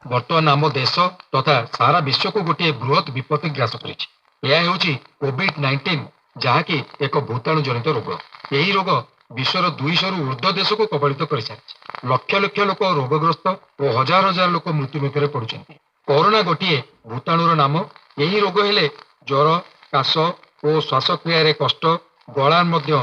ବର୍ତ୍ତମାନ ଆମ ଦେଶ ତଥା ସାରା ବିଶ୍ୱକୁ ଗୋଟିଏ ବୃହତ୍ ବିପତ୍ତି ଗ୍ରାସ କରିଛି। ଏହା ହେଉଛି କୋଭିଡ-19, ଯାହାକି ଏକ ଭୂତାଣୁ ଜନିତ ରୋଗ। ଏହି ରୋଗ ବିଶ୍ୱର 200ରୁ ଉର୍ଦ୍ଧ୍ୱ ଦେଶକୁ କବଳିତ କରିସାରିଛି। ଲକ୍ଷ ଲକ୍ଷ ଲୋକ ରୋଗଗ୍ରସ୍ତ ଓ ହଜାର ହଜାର ଲୋକ ମୃତ୍ୟୁମୁଖରେ ପଡୁଛନ୍ତି। କରୋନା ଗୋଟିଏ ଭୂତାଣୁର ନାମ। ଏହି ରୋଗ ହେଲେ ଜ୍ୱର, କାଶ ଓ ଶ୍ୱାସକ୍ରିୟାରେ କଷ୍ଟ, ଗଳା ମଧ୍ୟ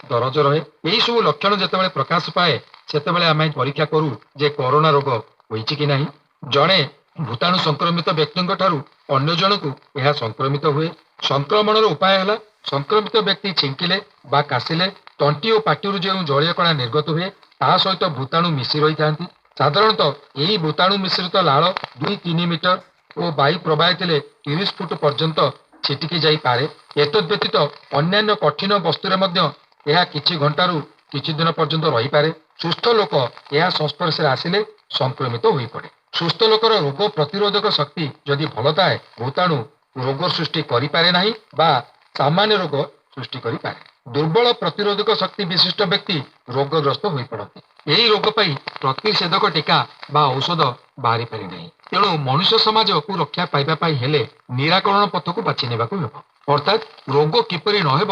ଦରଜ ରହେ। ଏହି ସବୁ ଲକ୍ଷଣ ଯେତେବେଳେ ପ୍ରକାଶ ପାଏ, ସେତେବେଳେ ଆମେ ପରୀକ୍ଷା କରୁ ଯେ କରୋନା ରୋଗ ହୋଇଛି କି ନାହିଁ। ଜଣେ ଭୂତାଣୁ ସଂକ୍ରମିତ ବ୍ୟକ୍ତିଙ୍କ ଠାରୁ ଅନ୍ୟ ଜଣକୁ ଏହା ସଂକ୍ରମିତ ହୁଏ। ସଂକ୍ରମଣର ଉପାୟ ହେଲା, ସଂକ୍ରମିତ ବ୍ୟକ୍ତି ଛିଙ୍କିଲେ ବା କାଶିଲେ ତଣ୍ଟି ଓ ପାଟିରୁ ଯେଉଁ ଜଳୀୟ କଣା ନିର୍ଗତ ହୁଏ, ତାହା ସହିତ ଭୂତାଣୁ ମିଶି ରହିଥାନ୍ତି। ସାଧାରଣତଃ ଏହି ଭୂତାଣୁ ମିଶ୍ରିତ ଲାଳ 2-3 ମିଟର ଓ ବାୟୁ ପ୍ରବାହିତ ଥିଲେ 30 ଫୁଟ ପର୍ଯ୍ୟନ୍ତ ଛିଟିକି ଯାଇପାରେ। ଏତଦ୍ ବ୍ୟତୀତ ଅନ୍ୟାନ୍ୟ କଠିନ ବସ୍ତୁରେ ମଧ୍ୟ ଏହା କିଛି ଘଣ୍ଟାରୁ କିଛି ଦିନ ପର୍ଯ୍ୟନ୍ତ ରହିପାରେ। ସୁସ୍ଥ ଲୋକ ଏହା ସଂସ୍ପର୍ଶରେ ଆସିଲେ ସଂକ୍ରମିତ ହୋଇପଡ଼େ। ସୁସ୍ଥ ଲୋକର ରୋଗ ପ୍ରତିରୋଧକ ଶକ୍ତି ଯଦି ଭଲ ଥାଏ, ଭୂତାଣୁ ରୋଗ ସୃଷ୍ଟି କରିପାରେ ନାହିଁ ବା ସାମାନ୍ୟ ରୋଗ ସୃଷ୍ଟି କରିପାରେ। ଦୁର୍ବଳ ପ୍ରତିରୋଧକ ଶକ୍ତି ବିଶିଷ୍ଟ ବ୍ୟକ୍ତି ରୋଗଗ୍ରସ୍ତ ହୋଇପଡ଼ନ୍ତି। ଏହି ରୋଗ ପାଇଁ ପ୍ରତିଷେଧକ ଟୀକା ବା ଔଷଧ ବାହାରି ପାରି ନାହିଁ। ତେଣୁ ମନୁଷ୍ୟ ସମାଜକୁ ରକ୍ଷା ପାଇବା ପାଇଁ ହେଲେ ନିରାକରଣ ପଥକୁ ବାଛି ନେବାକୁ ହେବ, ଅର୍ଥାତ୍ ରୋଗ କିପରି ନ ହେବ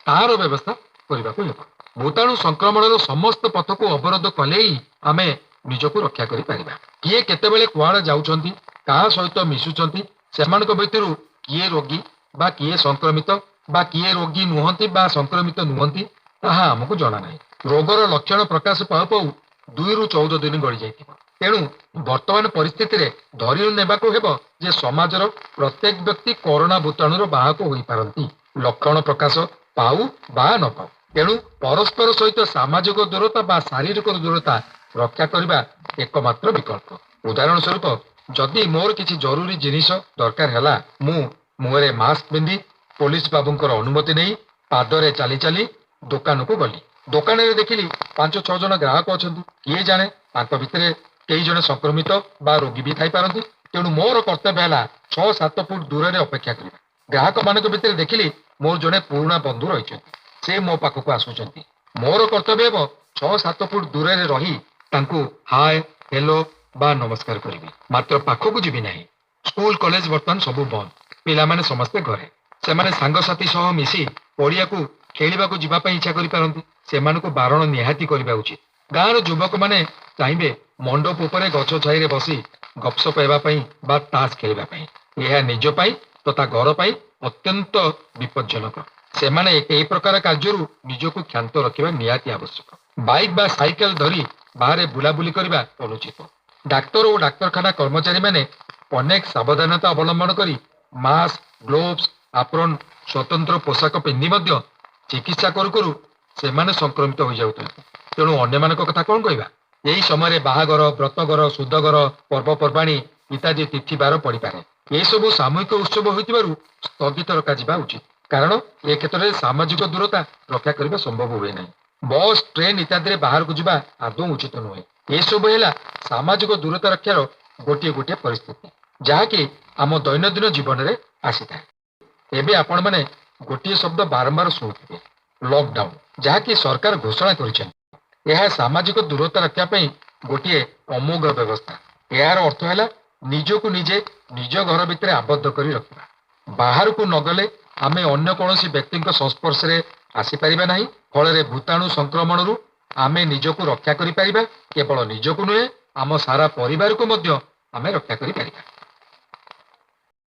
ତାହାର ବ୍ୟବସ୍ଥା କରିବାକୁ ହେବ। ଭୂତାଣୁ ସଂକ୍ରମଣର ସମସ୍ତ ପଥକୁ ଅବରୋଧ କଲେ ହିଁ ଆମେ ନିଜକୁ ରକ୍ଷା କରିପାରିବା। କିଏ କେତେବେଳେ କୁଆଡ଼େ ଯାଉଛନ୍ତି, କାହା ସହିତ ମିଶୁଛନ୍ତି, ସେମାନଙ୍କ ଭିତରୁ କିଏ ରୋଗୀ ବା କିଏ ସଂକ୍ରମିତ ବା କିଏ ରୋଗୀ ନୁହନ୍ତି ବା ସଂକ୍ରମିତ ନୁହନ୍ତି, ତାହା ଆମକୁ ଜଣା ନାହିଁ। ରୋଗର ଲକ୍ଷଣ ପ୍ରକାଶ ପାଉ ପାଉ 2ରୁ 14 ଦିନ ଗଡ଼ି ଯାଇଥିବ। ତେଣୁ ବର୍ତ୍ତମାନ ପରିସ୍ଥିତିରେ ଧରି ନେବାକୁ ହେବ ଯେ ସମାଜର ପ୍ରତ୍ୟେକ ବ୍ୟକ୍ତି କରୋନା ଭୂତାଣୁର ବାହକ ହୋଇପାରନ୍ତି, ଲକ୍ଷଣ ପ୍ରକାଶ ପାଉ ବା ନ ପାଉ। ତେଣୁ ପରସ୍ପର ସହିତ ସାମାଜିକ ଦୂରତା ବା ଶାରୀରିକ ଦୂରତା ରକ୍ଷା କରିବା ଏକମାତ୍ର ବିକଳ୍ପ। ଉଦାହରଣ ସ୍ୱରୂପ, ଯଦି ମୋର କିଛି ଜରୁରୀ ଜିନିଷ ଦରକାର ହେଲା, ମୁଁ ମୁହଁରେ ମାସ୍କ ପିନ୍ଧି ପୋଲିସ ବାବୁଙ୍କର ଅନୁମତି ନେଇ ପାଦରେ ଚାଲି ଚାଲି ଦୋକାନକୁ ଗଲି। ଦୋକାନରେ ଦେଖିଲି 5-6 ଜଣ ଗ୍ରାହକ ଅଛନ୍ତି। କିଏ ଜାଣେ, ତାଙ୍କ ଭିତରେ କେହି ଜଣେ ସଂକ୍ରମିତ ବା ରୋଗୀ ବି ଥାଇପାରନ୍ତି। ତେଣୁ ମୋର କର୍ତ୍ତବ୍ୟ ହେଲା 6-7 ଫୁଟ ଦୂରରେ ଅପେକ୍ଷା କରିବା। ଗ୍ରାହକମାନଙ୍କ ଭିତରେ ଦେଖିଲି ମୋର ଜଣେ ପୁରୁଣା ବନ୍ଧୁ ରହିଛନ୍ତି। ସେ ମୋ ପାଖକୁ ଆସୁଛନ୍ତି। ମୋର କର୍ତ୍ତବ୍ୟ ହେବ 6-7 ଫୁଟ ଦୂରରେ ରହି ତାଙ୍କୁ ହାଏ, ହେଲୋ ବା ନମସ୍କାର କରିବି, ମାତ୍ର ପାଖକୁ ଯିବି ନାହିଁ। ସ୍କୁଲ କଲେଜ ବର୍ତ୍ତମାନ ସବୁ ବନ୍ଦ। ପିଲାମାନେ ସମସ୍ତେ ଘରେ। ସେମାନେ ସାଙ୍ଗସାଥି ସହ ମିଶି ପଡ଼ିଆକୁ ଖେଳିବାକୁ ଯିବା ପାଇଁ ଇଚ୍ଛା କରିପାରନ୍ତି। ସେମାନଙ୍କୁ ବାରଣ ନିହାତି କରିବା ଉଚିତ। ଗାଁର ଯୁବକମାନେ ଚାହିଁବେ ମଣ୍ଡପ ଉପରେ ଗଛ ଛାଇରେ ବସି ଗପସପ ହେବା ପାଇଁ ବା ତାସ ଖେଳିବା ପାଇଁ। ଏହା ନିଜ ପାଇଁ ତଥା ଘର ପାଇଁ ଅତ୍ୟନ୍ତ ବିପଜ୍ଜନକ। ସେମାନେ ଏହି ପ୍ରକାର କାର୍ଯ୍ୟରୁ ନିଜକୁ କ୍ଷାନ୍ତ ରଖିବା ନିହାତି ଆବଶ୍ୟକ। ବାଇକ୍ ବା ସାଇକେଲ ଧରି ବାହାରେ ବୁଲାବୁଲି କରିବା ଅନୁଚିତ। ଡାକ୍ତର ଓ ଡାକ୍ତରଖାନା କର୍ମଚାରୀମାନେ ଅନେକ ସାବଧାନତା ଅବଲମ୍ବନ କରି ମାସ୍କ, ଗ୍ଲୋଭ୍ସ, ଆପ୍ରନ୍, ସ୍ୱତନ୍ତ୍ର ପୋଷାକ ପିନ୍ଧି ମଧ୍ୟ ଚିକିତ୍ସା କରୁ କରୁ ସେମାନେ ସଂକ୍ରମିତ ହୋଇଯାଉଛନ୍ତି। ତେଣୁ ଅନ୍ୟମାନଙ୍କ କଥା କ'ଣ କହିବା? ଏହି ସମୟରେ ବାହାଘର, ବ୍ରତଘର, ସୁଧଘର, ପର୍ବପର୍ବାଣୀ ଇତ୍ୟାଦି ତିଥିବାର ପଡ଼ିପାରେ। ଏସବୁ ସାମୂହିକ ଉତ୍ସବ ହୋଇଥିବାରୁ ସ୍ଥଗିତ ରଖାଯିବା ଉଚିତ, କାରଣ ଏ କ୍ଷେତ୍ରରେ ସାମାଜିକ ଦୂରତା ରକ୍ଷା କରିବା ସମ୍ଭବ ହୁଏ ନାହିଁ। ବସ୍, ଟ୍ରେନ୍ ଇତ୍ୟାଦିରେ ବାହାରକୁ ଯିବା ଆଦୌ ଉଚିତ ନୁହେଁ। ଏସବୁ ହେଲା ସାମାଜିକ ଦୂରତା ରକ୍ଷାର ଗୋଟିଏ ଗୋଟିଏ ପରିସ୍ଥିତି, ଯାହାକି ଆମ ଦୈନନ୍ଦିନ ଜୀବନରେ ଆସିଥାଏ। ଏବେ ଆପଣମାନେ ଗୋଟିଏ ଶବ୍ଦ ବାରମ୍ବାର ଶୁଣୁଥିବେ, ଲକଡାଉନ, ଯାହାକି ସରକାର ଘୋଷଣା କରିଛନ୍ତି। ଏହା ସାମାଜିକ ଦୂରତା ରକ୍ଷା ପାଇଁ ଗୋଟିଏ ଅମୋଘ ବ୍ୟବସ୍ଥା। ଏହାର ଅର୍ଥ ହେଲା ନିଜକୁ ନିଜେ ନିଜ ଘର ଭିତରେ ଆବଦ୍ଧ କରି ରଖିବା। ବାହାରକୁ ନଗଲେ ଆମେ ଅନ୍ୟ କୌଣସି ବ୍ୟକ୍ତିଙ୍କ ସଂସ୍ପର୍ଶରେ ଆସିପାରିବା ନାହିଁ। ଫଳରେ ଭୂତାଣୁ ସଂକ୍ରମଣରୁ ଆମେ ନିଜକୁ ରକ୍ଷା କରିପାରିବା। କେବଳ ନିଜକୁ ନୁହେଁ, ଆମ ସାରା ପରିବାରକୁ ମଧ୍ୟ ଆମେ ରକ୍ଷା କରିପାରିବା।